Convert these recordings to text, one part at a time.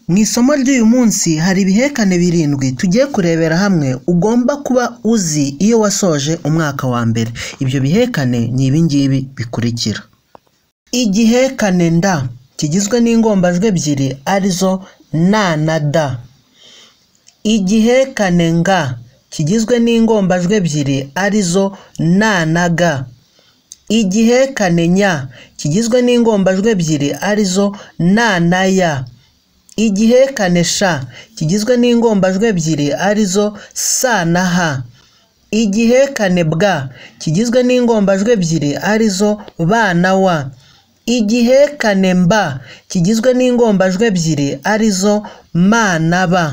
Mu isomo ry'uyu munsi hari ibihekane birindwi tugiye kurebera hamwe ugomba kuba uzi iyo wasoje umwaka wa mbere. Ibyo bihekane ni ibi ngibi bikurikira. Igihekane nda kigizwe n'ingombajwi ebyiri arizo na na da. Igihekane nga kigizwe n'ingombajwi ebyiri arizo na na ga. Igihekane nya kigizwe n'ingombajwi ebyiri arizo na na ya. Igihekane sha kigizwe n'ingombajwi ebyiri arizo sa na ha. Igihekane bwa kigizwe n'ingombajwi ebyiri arizo ba na wa. Igihekane mba kigizwe n'ingombajwi ebyiri arizo ma na ba.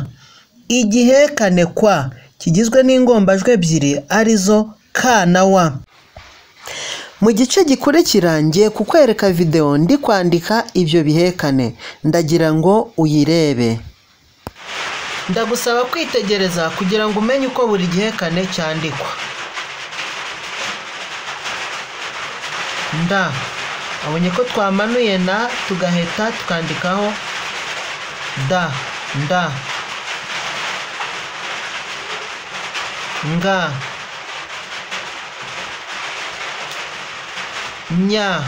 Igihekane kwa kigizwe n'ingombajwi ebyiri arizo ka na wa. Mu gice gikurikira ngiye kukwereka videwo ndi kwandika ibyo bihekane, ndagira ngo uyirebe. Ndagusaba kwitegereza kugira ngo umenye uko buri gihekane cyandikwa. Nda, abonye ko twamanuye na tugaheta tukandikaho da, nda, nga, nya,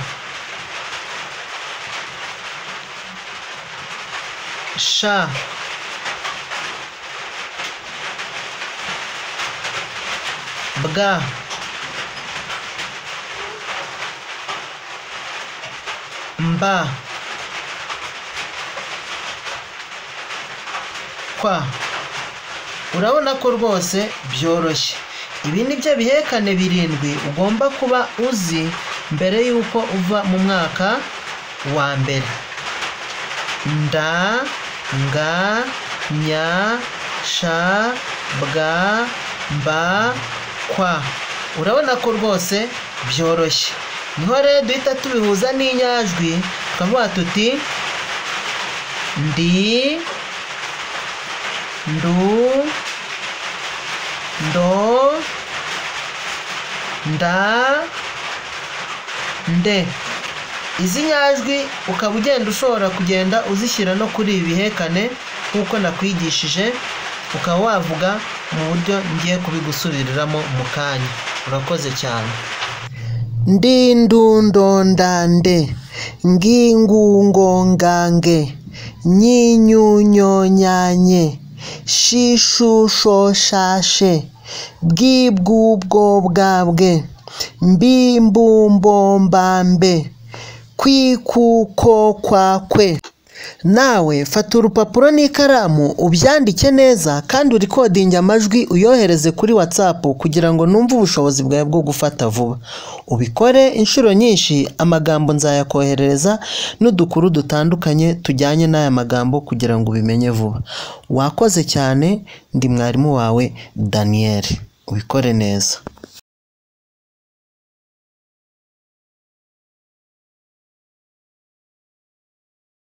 sha, bwa, mba, kwa. Urabona ko rwose byoroshye. Ibi ni byo bihekane birindwi ugomba kuba uzi mbere y'uko uva mu mwaka wa mbere. Nda, nga, nya, sha, bwa, mba, kwa. Urabona ko rwose byoroshye. Niho rero duhita tubihuza n'inyajwi tukavuga tuti ndi, ndu, ndo, nda, nde. Izi nyajwi ukaba ugenda ushobora kugenda uzishyira no kuri ibi bihekane nk'uko nakwigishije, ukaba wavuga mu buryo ngiye kubigusubiriramo mu kanya. Urakoze cyane. Ndi, ndu, ndo, nda, nde, ngi, ngu, ngo, nga, nge, nyi, nyu, nyo, nya, nye, shi, shu, sho, sha, she, bwi, bwu, bwo, bwa, bwe, mbi, mbu, mbo, mba, mbe, kwi, ku, ko, kwa, kwe. Nawe fata urupapuro n'ikaramu ubyandike neza kandi urikodinge amajwi uyohereze kuri WhatsApp kugira ngo numve ubushobozi bwawe bwo gufata vuba. Ubikore inshuro nyinshi, amagambo nzayakoherereza n'udukuru dutandukanye tujyanye n'aya magambo kugira ngo ubimenye vuba. Wakoze cyane, ndi mwarimu wawe Daniel. Ubikore neza.